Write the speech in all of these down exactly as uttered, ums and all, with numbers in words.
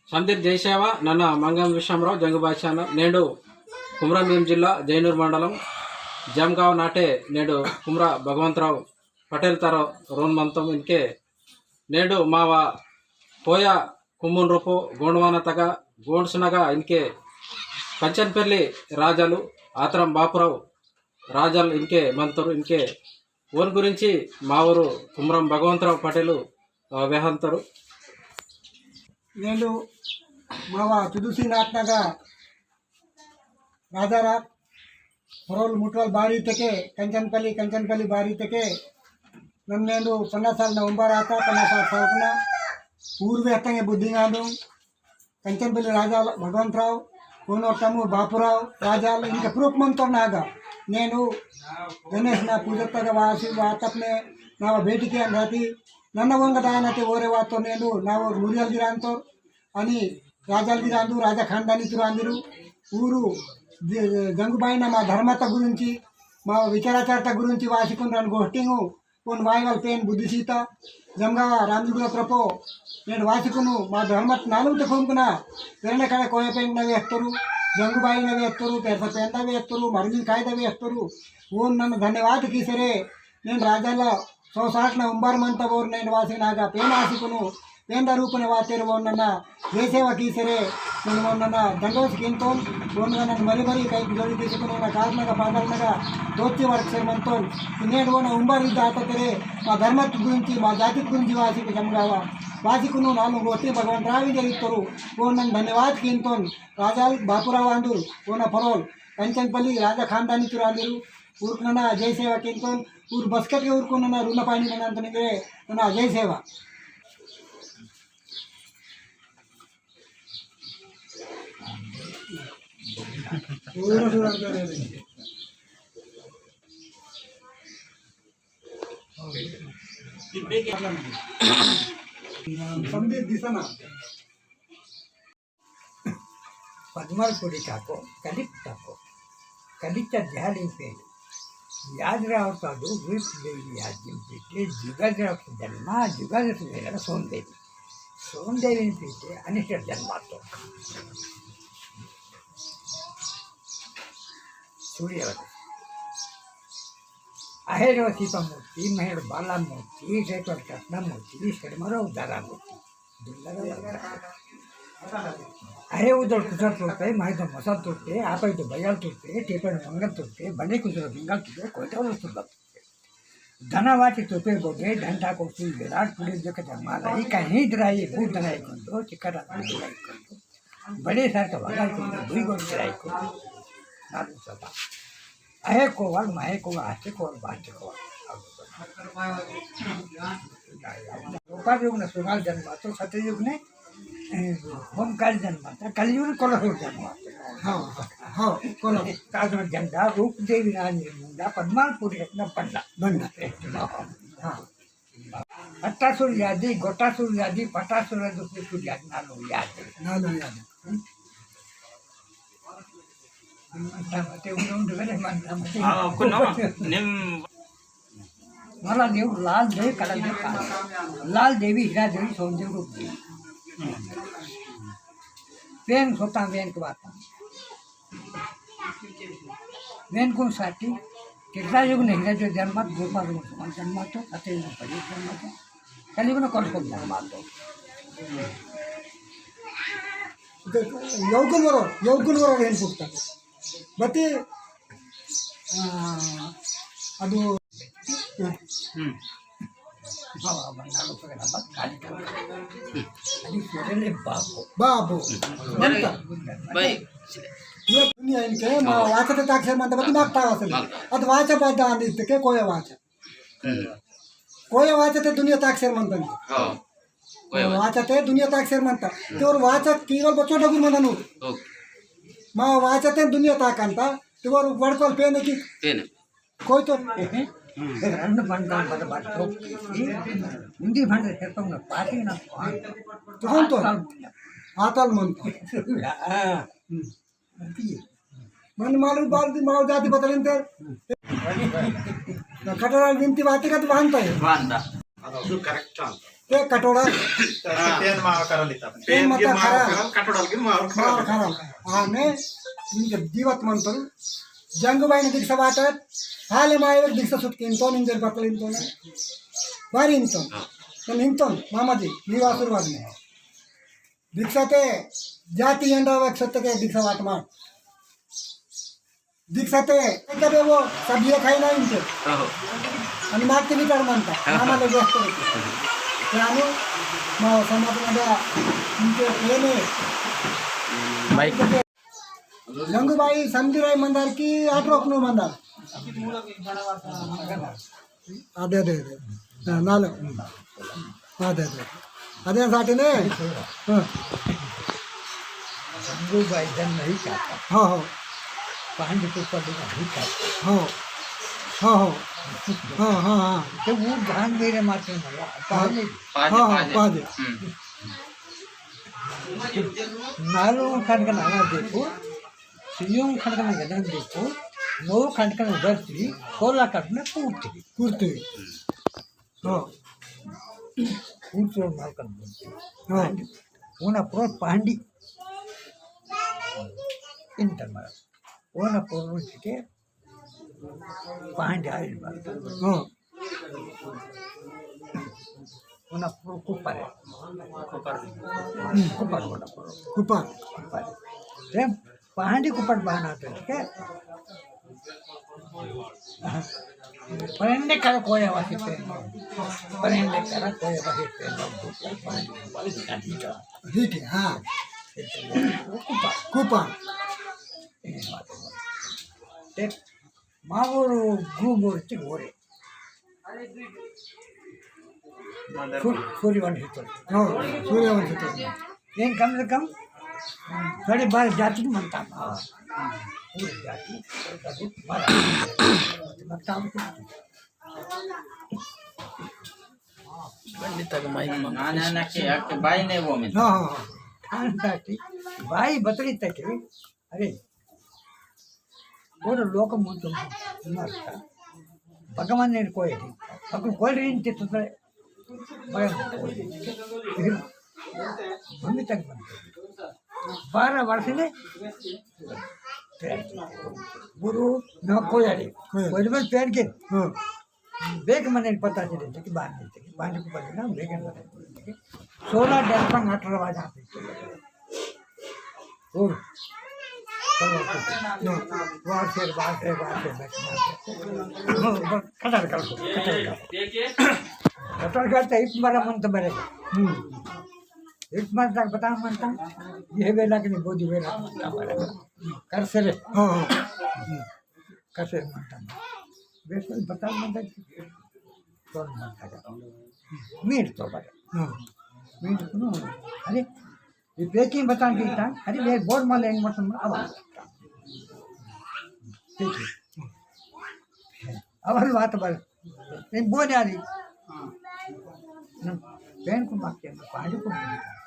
संदीप जय सेवा, नन्ना मंगम विश्वमराव, जंगुबाई channel। नेंडु कुमरम भीम जिल्ला, जैनूर मंडलम, जमगाव नाटे नेंडु कुमरा भगवंतराव पटेल तरो रोन मंतम इनके नेंडु मावा कोया कुम्मुन रूपु गोंडवाना तगा गोंड्सनगा इनके कंचनपल्ली राजालु आतरम बापुराव राजालु इनके मंतोरु इनके ओन गुरिंची मावोरु कुमरम भगवंतराव पटेलु, अ, वेहंतोरु। नेंडु मावा तुदुसी नाटनगा राजारा, फरोल मुटवाल बारी तके, कंचनपल्ली, कंचनपल्ली बारी तके, नन्नेंडु पन्नास साल नवंबर आता, पन्नास साल साल कना, पूर्व हतंगे बुद्धिंगांडु, कंचनपल्ली राजा भगवंतराव, कोनो तमु बापुराव, राजाल, इनके प्रूफ मंतोर नागा। नेनु गणेश ना पूजतगा वासी वातपने नावा भेटी के अंदाती, नन्ना वंग दानते ओरे वातो नेनु नावा मुरियल गिरांतोर, अनि राजाल गिरांदु, राजा खानदानी तुरांदिरु, ऊरु ज-, जंगुबाई ना मा धर्मता गुरिंची, मा विचाराचारता गुरिंची वासिकुन रन गोष्टिंगु, उन वाईवाल पेन बुद्धिसीता, जमगावा रामजुगुला प्रपो, नेंड वासिकुनु, मा धर्मत नालुंग ते खुमकुना, पेरने काले कोया पेन नवे एत्तुरु, जंगुबाई नवे एत्तुरु, पेरसा पेन नवे एत्तुरु, मरमिन कायदा वे एत्तुरु, उन नन धन्यवाद कीसरे, नेंड राजाला सौ साठ ना उम्बर मंता बोर नेंड वासी नागा पेन आसिकुनु, पेंदा रूपने वातेर वोन्नना, जय सेवा कीसरे, नन वोन्नना, दंडोस किंतोन, वोन्नना मरी मरी कई जोड़ी कीसकुनु ना कारनगा पादलनगा, दोच्ची वर्क सेर मंतोन, नेंड वोन उम्बर इद्दा आता तेरे, मा धर्मत गुरिंची, मा जाति गुरिंची वासी के जमगावा, वासी कुनु नालु गोष्टी भगवान रावी जरितोरु, वोन्नन धन्यवाद किंतोन, राजाल बापुराव आंदुर, वोन फरोल, कंचनपल्ली राजा खानदानी तुरांदिरु, उरकनना जय सेवा किंतोन, उर बस्केट के उरकनना रुना पानी नना अंतन के, नना जय सेवा। संदीप दिसना। पद्मल पुरी काको, कलिप काको, कलिचा ध्यान पे याद राव साधु रूप देवी याद जिन पे जुगा जरा जन्मा, जुगा जरा सोन देवी। सोन देवी पीते अनिश्चर जन्मातो। सूर्यवती। अहेर सीता मूर्ति, महेर बाला मूर्ति, रेपर कटना मूर्ति, शर्मरो उदारा मूर्ति। दुर्लभ वरदा। अहे उदल कुसर तुरते, माहे तो मसल तुरते, आपे तो बयाल तुरते, टेपन मंगल तुरते, बने कुसर बिंगल तुरते, कोयता उदल तुरते। धनवाची तोपे बोगे, धनता को सुई विराट पुलिस जो के जमा रही, कहीं दराई, भूत दराई कुंदो, चिकरा दराई कुंदो। बड़े सर का वाला कुंदो, दुई गोल दराई कुंदो। नालू सभा। अहे कोवल, माहे कोवल, आचे कोवल, बाचे कोवल। द्वापर युग ने सुनाल जन्म तो सतयुग ने ए, होम काल जन्म था, कलयुग कोलासुर जन्म था। हाँ, हाँ, हाँ, कोला। ताज में झंडा, रूप देवी रानी मुंडा, पद्माल पुरुषोत्तम पंडा। बंडा। हाँ। अट्टासुर यादी, गोटासुर यादी, पटासुर यादी, सुर यादी, नालो यादी। नालो यादी। हम्म? अंता मते उन्हें उन्हें करे मन, मन। हाँ, कुनो, निम माला देव, लाल देव, कला देव, काला। लाल देवी, हीरा देवी, सोन देव, रूप देवी। पेन सोता वेन को बाता। वेन को साटी, कितना युग नहीं रह जो जन्मत, गोपाल को समान जन्मत हो, सत्य युग पड़ी जन्मत हो। कलयुग में कौन कौन जन्मत हो। यौगुन वरो, यौगुन वरो रहन पुटता। बती, आ, अदु, हम्म। बाबा, बंगाल को ना बात खाली कर। अभी सोरे ले बाबू। बाबू। हम्म। मनता। भाई। ये दुनिया इनके, मा हाँ। वाचते ताकसेर मनता, बती मागता वाचते। मागता। अद वाचा बात आंदी इत्ते के कोई वाचा। हम्म। कोई वाचते दुनिया ताकसेर मनता। हाँ। कोई वाचा। वाचते दुनिया ताकसेर मनता। ते और वाचा केवल बच्चों डगुर मननु। ओके। मा वाचते दुनिया ताकंता। ते और वड़कोल पेने की। पेने। कोई तो। हम्म। रंड बंदा बद बद तो। हिंदी बंद से तो ना पार्टी ना। तो हम तो। आतल मन। आतल मन तो। हाँ। हम्म। मन मालूम बाल दी माव जाति बदलें तेर। ना खतरा विनती बातें का तो बांधता है। बांधा। अदु करेक्ट आंसर। ते कटोड़ा। पेन मावा करल इता। पेन पेन मता गिर मावा खरा। करल, कटोड़ल गिर मावा करल। मावा करल। हाँ, मैं इनके जीवत मंत्र। जंगू बाई ने दीक्षा बाटत। हाले मायर दीक्षा सुत किंतोन इंजर बतल इंतोन। बारी इंतोन। हाँ। तन इंतोन, मामा जी, नीवा आशीर्वाद में। दीक्षा ते जाति एंडा वक सत्य के दीक्षा वाट मार। दीक्षाते कदे वो सब ये खाई ना इनके। ओहो। अनि मागते भी कर मानता। हाँ। मामा लोग व्यस्त रहते। क्या नु? मा समाज में दा इनके ये ने। भाई। जंगू बाई समझी रही मंदार की आठ रोक नो मंदार। अदे, अदे, अदे। हाँ, नालो। हम्म। अदे, अदे। अदे साटी ने? हाँ। जंगू भाई जन नहीं खाता। हाँ, हाँ। पांच को पड़ नहीं खाता। हाँ। हाँ, हाँ। हाँ, हाँ, हाँ। तो वो धान मेरे माथे में लगा। हाँ। पानी। पाजे, हाँ, हाँ, पाजे। पाजे। हम्म। नालो खंड का नाना देखो। सियों खंड का नाना देखो। नौ खंड का नाना धरती। सोलह खंड में पूर्ति। पूर्ति। हाँ। ऊंचो मालकन बोलते। हाँ। ओना प्रो पांडी। इंटर मार। ओना प्रो के पांडी आइल बार। हाँ। ओना प्रो कुपार। कुपार। हम्म, कुपार ओना प्रो। कुपार। कुपार। ते पहांदी कुपट बहाना तो के। परेंडे कर कोया वासी पे। परेंडे कर कोया वासी पे। ठीक है, हाँ। कुपा। कुपा। ते मावोर गुमोर चिगोरे। सू-, सूर्यवंशी तो। हाँ, सूर्यवंशी तो। ये कम से कम साढ़े बारह जाति की मनता। हाँ। पूरी जाति, मनता। पंडित का माइक में। ना, ना, ना, के, आपके भाई ने वो में। हाँ, हाँ, हाँ। खान जाति, भाई बतरी तक है। अरे, ओर लोक मुंतु मरता। भगवान ने कोई नहीं। अगर कोई नहीं ते तो भगवान फिर भूमि तक बनते। बारह वर्ष ने गुरु न कोई अरे, कोई। कोई बल पेड़ के। हाँ। बेग मने पता चले थे कि बांध देते, बांध को पता ना, बेग मने। सोलह डरपंग अठारह बजा पे। और वार से, वार से, वार से, बस, बस। कटर कर, कटर कर। कटर कर तो इस बार मन तो मरेगा। हम्म। इस बार तक बता मन था, ये वेला के नहीं, बोझ वेला के नहीं, कर से रे। हाँ, हाँ। कसे मंता। बेसन बता मंता। कौन मंता का? मीट तो बता। हाँ। मीट तो ना। अरे, ये packing बता देता। अरे, ये बोर्ड माले इन मौसम में अब आ सकता। ठीक है। अब बात पर। ये बोर्ड आ रही। ना, पेन को मार के, पानी को मार के।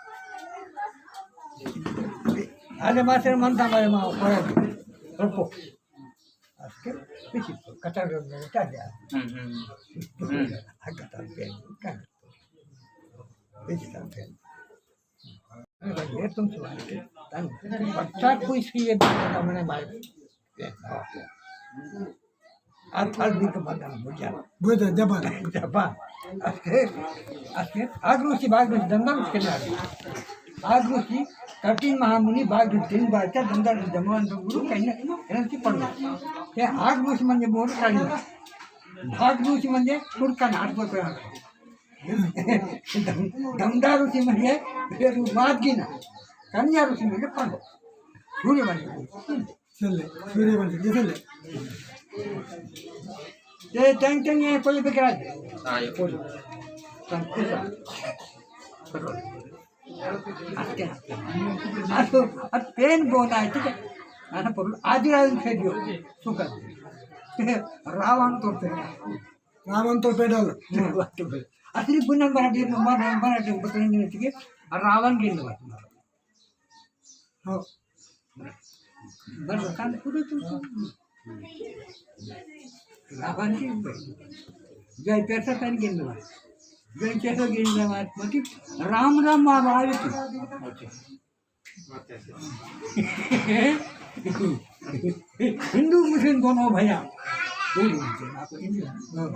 अरे, मास्टर मंता मारे माँ, कोई रुको। अस्के पीछे तो कटर में क्या गया? हम्म, हम्म। हम्म। हाँ, कटर पे, क्या? पीछे कटर पे। अरे भाई, ये तुम सुना के, तन बच्चा को इसकी ये बात बता, मैंने भाई, ये, हाँ। अर्थात भी तो बता, बुझा। बुझा, जबान। जबान। अस्के, अस्के, आगरू सी बात में दंदल उसके नाम। आगरूसी कठिन महामुनि भाग तीन बार का दंदर जमवन तो गुरु कहीं ना कहीं रहन की पड़ना। ये आगरूसी मंजे बोल काढ़ी। भागरूसी मंजे सुरका नाट को तो। दम-, दमदारूसी मंजे ये रूप बात की ना। कन्यारूसी मंजे पढ़ो। सूर्य मंजे। चले, सूर्य मंजे, ये चले। ये टैंग टैंग ये कोई बिगड़ा दे। हाँ, ये कोई। संकुचा। अस्के, अस्के। अस्के, अस्के पेन बोना है, ठीक है? आना पड़ो, आदि राजन फेडियो, सुकर। रावण तो पे। रावण तो पे डाल। असली पुनम बना दे, बना, बना दे, बतरंगी, ठीक है? रावण के लिए। हाँ। बस काम पूरे तो रावण के ऊपर। जय पैसा पहन के अंदर। गंचेलो गिंदा मात मती राम राम मा बावे की। हिंदू मुस्लिम दोनों भैया। हिंदू मुस्लिम, आप हिंदू। हाँ।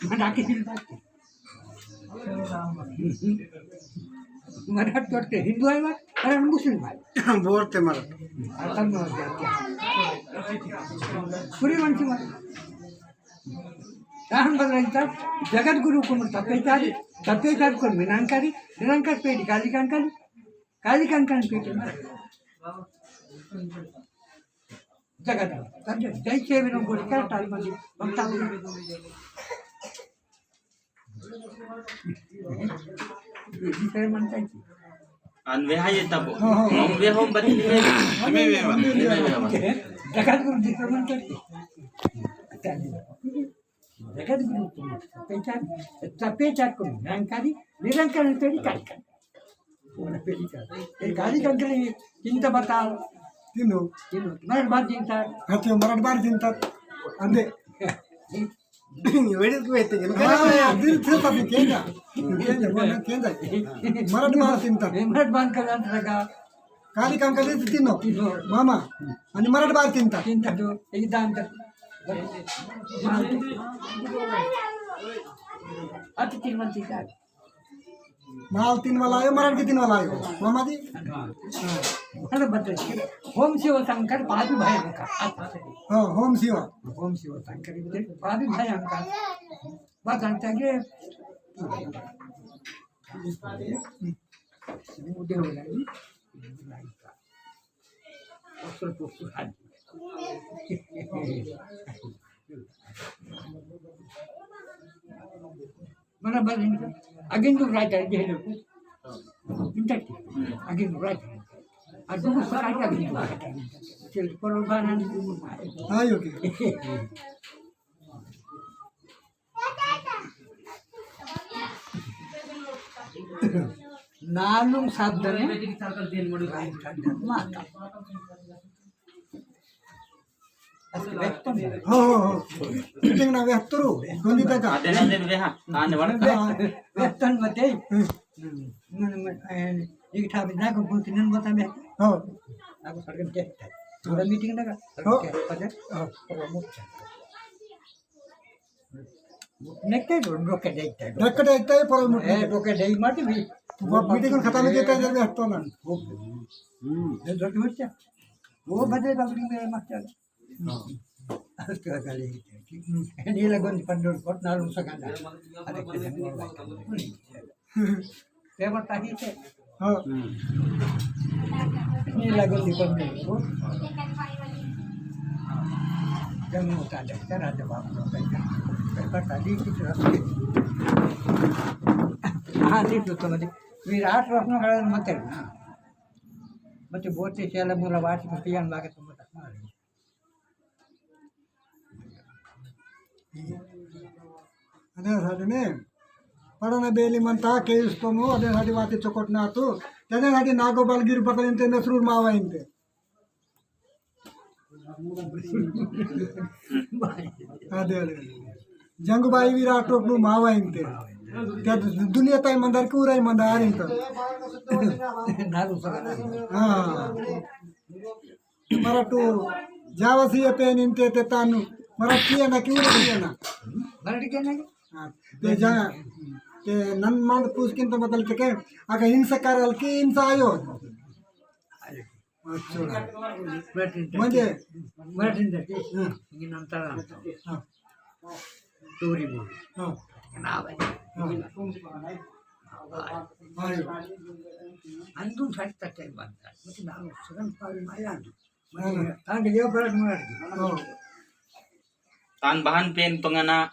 मना के हिंदू। मराठ करते हिंदू है मत, अरे मुस्लिम भाई। बोलते मराठ। आता मत क्या? पूरी मन की मत। ताहन बदलाइता जगत गुरु को तपेचारी, तपेचार को मिनांकारी, निरंकार पेटी काली कांकारी, काली कांकारी पेटी मत। जगत तब जय सेवन को क्या टाल मत भक्ता। ये विषय मन चाहिए। अन वेहा ये तब। हाँ, हाँ। हम वे हम बनी वे। हमें वे वा। हमें वे वा। जगत गुरु जी प्रमाण करते। जगत गुरु तुम पहचान, पहचान को निरंकारी, निरंकारी तेरी कार्यक्रम। वो ना पहली का। ये गाली कंकली चिंता बताओ। तीनों। तीनों। मरट बार चिंता। हाँ, तो मरट बार चिंता। अंधे। वेड़े को वेते के हाँ, दिल थे तभी केंजा। केंजा, वो ना केंजा। मरट बार चिंता। ये मरट बार का जान लगा। काली काम करते तीनों। तीनों। मामा, अनि मरट बार चिंता। चिंता तो, एक दान कर। अति तीन मन चिंता। माल तीन वाला आयो, मरण के तीन वाला आयो। मामा जी? हाँ। हाँ। अरे बच्चे, होम शिव शंकर पापी भयंकर। हाँ, होम शिव। होम शिव शंकर इनके पापी भयंकर। बस अंत के, उदय हो जाएगी। अक्सर पुस्तक है। मना बल इनका अगिन तो राजा है, देख लो। इंटर की अगिन तो राजा है। और दूसरा सकाल का अगिन तो राजा है। चल, करो बाना। हाँ, यो के। नालुंग साधने। माता। हो, हो, हो। मीटिंग ना वेहतुरु, गोंदी तक। अदेन, अदेन वेहा, ताने वड़का। हाँ। वेहतन मते। हम्म। हम्म, हम्म, ए, एक ठाप ना को बोलती नन बता मैं। हो। ना को सड़कन के। थोड़ा मीटिंग ना का। हो। के, पजे। हो। थोड़ा मुख। नेक्स्ट डोके देते। डोके देते, पर मुख। ए, डोके दे मत भी। वो मीटिंग खत्म हो जाता है, जब हटो ना। हम्म। ये डोके मत। वो बजे पब्लिक में मत चल। हाँ। उसके बाद चले गए। नीला गंज पंडोर कोट नालू सगाना। अरे किधर बोल रहा है? ते बताही थे। हाँ। नीला गंज पंडोर कोट। जम्मू का डॉक्टर राजा बाबू का बेटा। बताही किस रस्ते। हाँ, ठीक तो समझ। विराट रत्न का मत है ना। मत बोलते चला मुलाकात को पियान लागे तो मत मारे। अदे साटी ने पड़ना बेली मंता केस्तोमु, अदे साटी वाती चोकोट नातु, अदे साटी नागो बलगिर बकलिंते नसरूर मावा इंते। अदे, अदे। जंगुबाई विराट रोपनु मावा इंते। त्या दुनिया ताई मंदार की उराई मंदार इंते। हाँ। मराठू जावा सीए पेन इंते ते तानु मराठ किया ना क्यों किया ना? मराठी क्या ना? हाँ, ते जा, ते नन मान पूछ किन तो मतलब ते के, अगर हिंसा करल की हिंसा आयो। अच्छा। मराठी इंटर। म्हणजे? मराठी इंटर। हाँ। इंगे नंतर हाँ। टूरी बोल। हाँ। ना भाई। हाँ। हाँ। अंतुम साथ तक टाइम बनता। मतलब नाम सगन पावे माया अंतु। तान बहन पेन पंगना,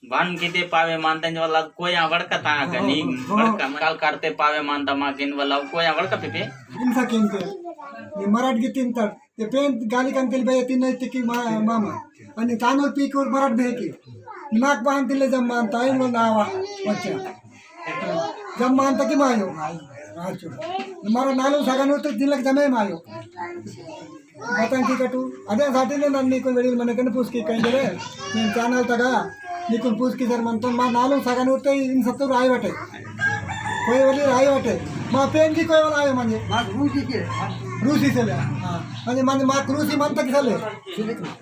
बहन किते पावे मानता इंज वाला कोया वड़का ता कनी, वड़का काल करते पावे मानता मा किन वाला कोया वड़का पे पे। इनसा किन पे, ये मराठ की तीन तक, ये पेन गाली कंकली भाई तीन नहीं तिकी मा-, मामा। अनि तानो पीक और मराठ बे की। नाक बहन तिले जब मानता है, वो नावा, बच्चा। जब मानता की मायो। अच्छा। मारा नालू सगन होते दिन लग जमे मायो। बताएं की कटू, अदे साटी ने नन्नी को वेड़ी मने कन पूछ की कहीं दे, मैं चैनल तगा, निकुन पूछ किधर मन तो मा नालू सगन उठे इन सत्तू राय बटे। कोई वाली राय बटे। मा पेन की कोई वाला आयो मंजे। मा रूसी के। रूसी से ले। हाँ। मंजे, मंजे मा रूसी मन तक से ले।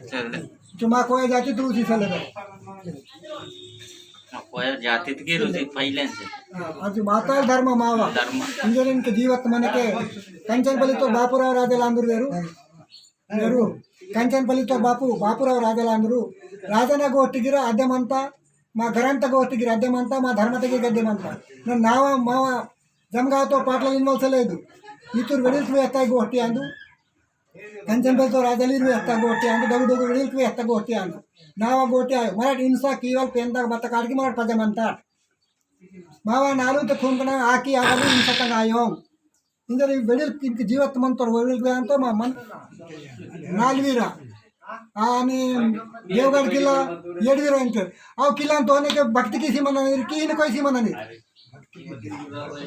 चल। जो मा कोई जाति तो रूसी से ले। मा कोई जाति तो की रूसी पहले से। हाँ, आज माता धर्म मावा। धर्म। इंजन इनके जीवत मन के कंचनपल्ली तो बापुराव राजा लांदुर वेरू। वेरू। कंचनपल्ली तो बापू, बापुराव राजा लांदुरु। राजना गोष्ठी गिरा अद्यमंता, मा ग्रंथ गोष्ठी गिरा अद्यमंता, मा धर्म तगे गद्यमंता। न नावा मावा जमगाव तो पाटला इनवल सलेदु। इतुर वेडिल कुवे हत्ता गोष्ठी आंदु। कंचनपल्ली तो राजलीर वे हत्ता गोष्ठी आंदु, डगु डगु वेडिल कुवे हत्ता गोष्ठी आंदु। नावा गोष्ठी आयो, मराठ इंसा कीवल पेंदा बत्ता काट की मराठ पजमंता। मावा नालू तो खून कना आकी आगली इंसा कना आयो। इंजरी वेडिल किनके जीवत मन तोर वेडिल बयान तो मा मन नालवीरा। आनी देवगढ़ किला येडवीरा इंते। आव किला तो होने के भक्ति किसी मन नहीं, की इनको इसी मन नहीं।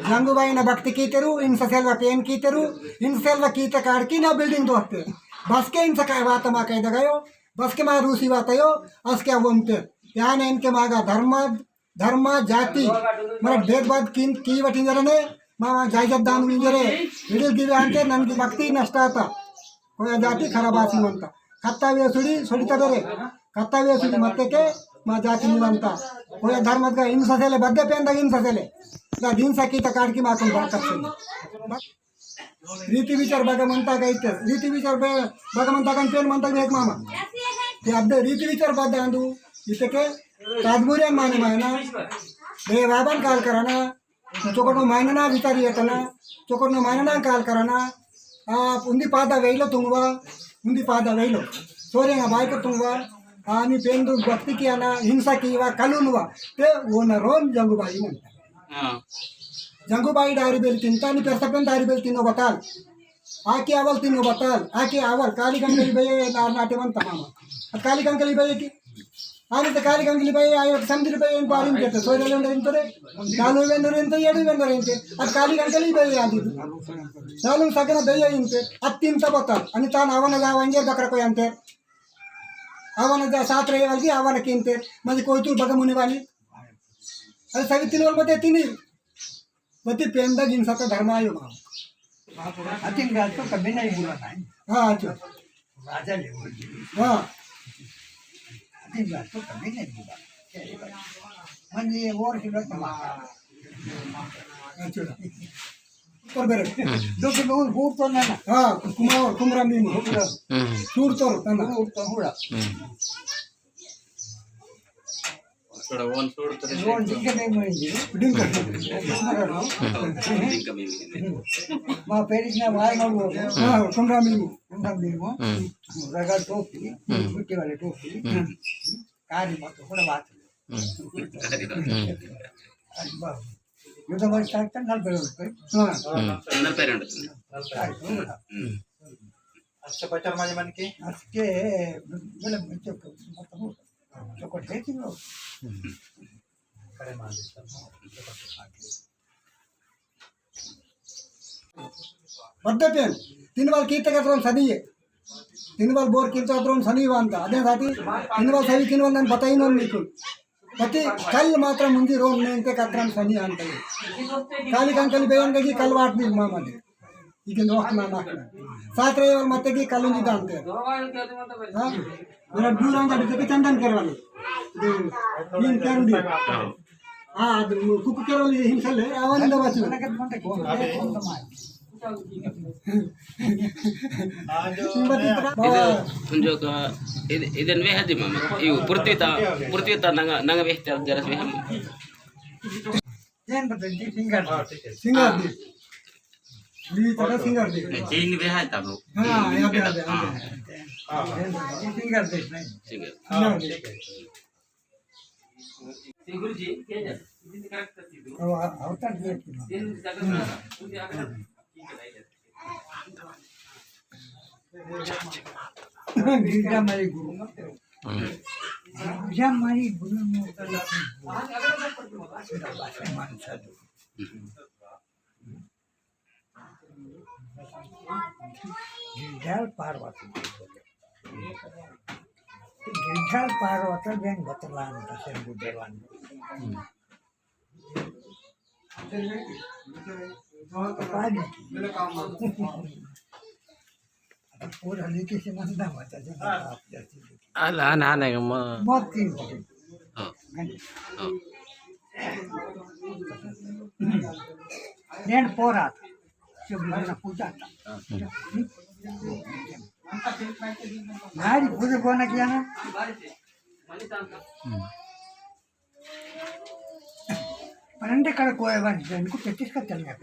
जंगू बाई ना भक्ति की तेरू, इन ससेलवा पेन की तेरू, इन ससेलवा की ते काड़ की ना building दोस्ते। बस के इन सका बात मा कह दगायो, बस के मा रूसी बात आयो, अस के अवंते। यान इनके मागा धर्म धर्म, जाति, मरा भेदभाव किन, की वटिंजर ने, मा, मा जायजत दान मिंजरे, विडिल दिवे अंते नन की भक्ति नष्ट आता। कोया जाति खराब आसी मंता। कत्ता वे सुड़ी, सुड़ी तबरे। कत्ता वे सुड़ी मत्ते के, मा जाति निलंता। कोया धर्म का इन ससेले, बद्दे पेंदा इन ससेले। दा दिन सकी तकाड़ की मा कोई बात करते। रीति विचार बगमंता गईते, रीति विचार बे-, बगमंता गन पेन मंता एक मामा। ते अब्दे रीति विचार बद आंदु, इतके तादमुरे माने मायना, बे बाबन काल करना, चोकटो मायना ना विचार येतना, चोकटो मायना ना काल करना, आ, उन्दी पादा वेलो तुंगवा, उन्दी पादा वेलो। सोरे ना बाइक तुंगवा, आनी पेंदु भक्ति किया ना, हिंसा कीवा, कलुनवा, ते वो न रोन जंगू बाई मंता। हाँ। जंगू बाई डारी बेल तिनता, नी पेरसा पेन डारी बेल तिनो बताल। आके आवल तिनो बताल, आके आवल, काली कंकली बये नार नाटे मन तमामा। अद काली कंकली बये की? आने तो काली कंकली बये आयो, समझ बये इन पारिन के तो, सोरे लेंडर इन तोरे, कालू वेंडर इन तो, येडू वेंडर इन ते। अद काली कंकली बये आदि। सालू सगना बये इन ते, अद तिनता बताल। अनि तान आवन जावा इंगे बकरा कोई अंते। आवन जा सात रहे वाली आवन किनते, मजे कोई तू बगमुने वाली। अरे सभी तीन वाल बते तीन ही। बती पेंदा जिन सता धर्म आयो माँ। अतिन रात तो कभी नहीं बुला नहीं। हाँ, अच्छा। राजा ले बोल। हाँ। अतिन रात तो कभी नहीं बुला। मन ये और किलो तमा। अच्छा। पर बेरे। दो किलो और तो ना ना। हाँ, कुमार, कुमरा मीमू। हम्म। सूर तो ना ना। सूर तो हुआ। हम्म। थोड़ा वन छोड़ तो रोन जिनके में में जी। डिंका। हम्म। डिंका में में। मा पेरिस ना वाई ना वो। हाँ, कुमरा मीमू। कुमरा मीमू। हम्म। रगड़ टोपी, हम्म। गुट्टे वाले टोपी। हम्म। कारी मत थोड़ा बात। हम्म। हम्म। अरे बाप। ये तो बस टाइप का नल पे उठ पे। हाँ। हम्म। नल पे रंड। हम्म। अच्छा, पचार माजे मन के? आज के, बोले, बच्चों को, मतलब, चोकट है कि वो? हम्म। करे मान लेता हूँ। पद्धति है। तीन बार कीते का क्रम सनी है। तीन बार बोर कीते का क्रम सनी वांता। अदे साथी, तीन बार सही, तीन बार नन बताई नन निकुल। पति कल मात्र मुंदी रोन ने इंते कत्रम सनी आंतले। काली कंकली बेयन गजी कल वाट दी मामा दे। इके नोख ना नाख ना। सात रहे और मत की कल उंदी दांते। हाँ? मेरा दूर आंदा दिखे चंदन करवाले। दे, तीन कर दी। हाँ, अब कुक करवाले हिंसले, आवन दबा चुके। इद-, उन जो का, इद-, इदन वेह दी मामा। इव पृथ्वी ता, पृथ्वी ता नंगा, नंगा वेह ता जरा वेह। जैन बता जी, सिंगर। हाँ, ठीक है। सिंगर दी। दी तरह सिंगर दी। नहीं, चीन वेह है तब लोग। हाँ, याद, याद, याद। हाँ। जैन बता जी, सिंगर दी, नहीं। सिंगर। हाँ, सिंगर दी। ठीक है। श्री गुरु जी, क्या जाता? अब आ-, अवतार दिया कि ना? दिन जगत ना, तुझे आकर ठीक है, ठीक है। गिरजा माई गुरु। गिरजा माई गुरु। गिरजा पार्वती। गिरझाल पार होता बेन बतलान, तसेन बुद्धलान। पानी। पूरा लिखे से मंदा मत है, जो आप जैसे लिखे। अला, ना, ना, म- मत की। हाँ। हाँ। नेन पोरात। जो बिना पूजा था। हाँ। नारी पूजा कोना किया ना? हम्म। पनंडे कड़ कोई बन, इनको तेतीस का चल गया।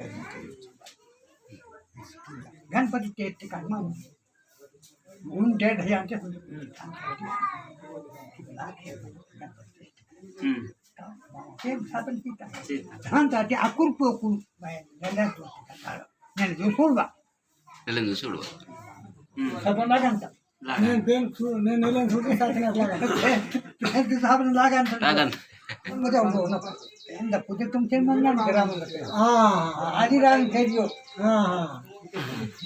गणपति तेतीस का मामू। उन डेढ़ हजार के हम्म। के साधन कीता। जी। धान जाते अकुर पोकुर, मैं नंदा तो, नंदा जो सोलवा। नेलेंजु सूडवा। हम्म। सपन लागंता। लागंता। ने बेन सु-, ने नेलेंजु सूडवा साथ में लागंता। ने तो साबन लागंता। लागंता। मजा उनको ना। एंदा पुजे तुम चेन मन ना ग्राम में। हाँ। आदि राम खेलियो। हाँ, हाँ।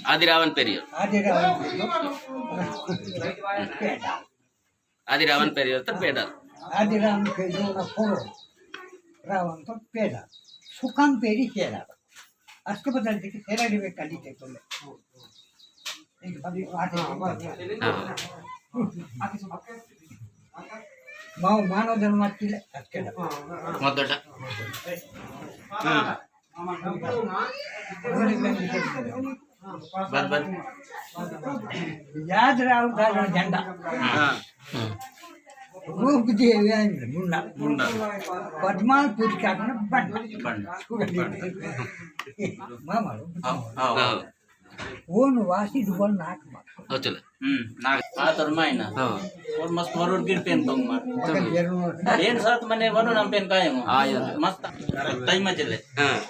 आदि रावण पेरियो। आदि रावण पेरियो। पेड़ा। आदि रावण पेरियो तो पेड़ा। आदि रावण पेरियो ना पोरो। रावण तो पेड़ा। सुखान पेरी पेड़ा। अस्के बदल दिखे तेरा डिबे काली ते तो ले। एक बार आते हैं। हाँ। माओ मानव जन्म की ले अस्के दा। मदटा। हाँ। बद, बद। याद राव का झंडा। हाँ। रूप देवे मुंडा। मुंडा। पद्माल पुर का अपना बंडा। बंडा। मामा लो। हाँ, हाँ। हाँ। वो नवासी डबल नाक मार। हो चले। हम्म, नाक। आ तर मायना। हाँ। और मस्त मरोड़ गिर पेन तो मार। मगर ये नो। पेन साथ मने वनो नाम पेन कायमो। हाँ, यार। मस्त। टाइम चले। हाँ।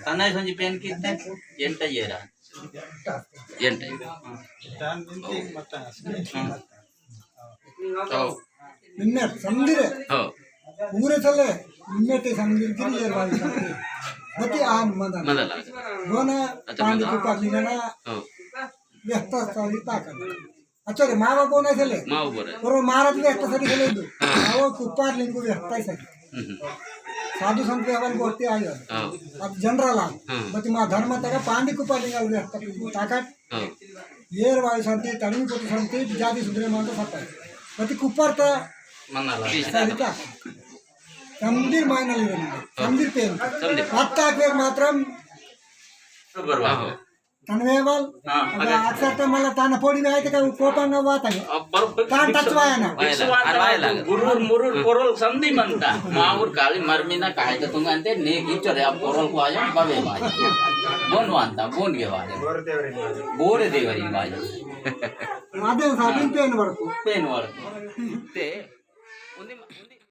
तनाई संजी पेन कितने? एंटा येरा। एंटा। दान दिन तीन मत है। हम्म। तो। निन्ने समझिरे। हो। पूरे चले। निन्ने ते समझिरे गिरी ये वाली समझिरे। बती आन मदन। मदन। बोना अच्छा, पांडी मदन। कुपार लिंगना। हो। व्यस्ता सारी ताकन। अच्छा रे, मावा बोना चले। मावा बोना। और मारा भी व्यस्ता सारी चले दो। हाँ। वो कुपार लिंगो व्यस्ता ही सारी। हम्म। साधु संत हवन बोलते आयो। हाँ। अब जनरल आ। हाँ। बती मा धर्म तक पांडी कुपार लिंगल व्यस्ता ताकत। हाँ। येर वाली संति, तड़मी पोती संति, जाति सुधरे मान तो सत्ता है। बती कुपार ता मन्ना ला। सरिता। समदिर मायना ले रही है। समदिर पेन। समदिर। पत्ता के मात्रम बर्बाद हो। तनवेवल, हाँ, अगर अगर अक्सर तो मला ताना पोड़ी में आए तो का कोपंगा वाता है। अब बर्फ तान तत्व है ना। वायला, अरे वायला। गुरुर मुरुर पोरोल संधि मनता। माउर काली मरमी ना काहे तो तुम अंते ने किचो रे अब पोरोल को आयो, बवे भाई। बोन वांता, बोन के वाले। बोरे देवरी भाई। आदे साबिन पेन वर्क। पेन वर्क। ते, उन्दी, उन्दी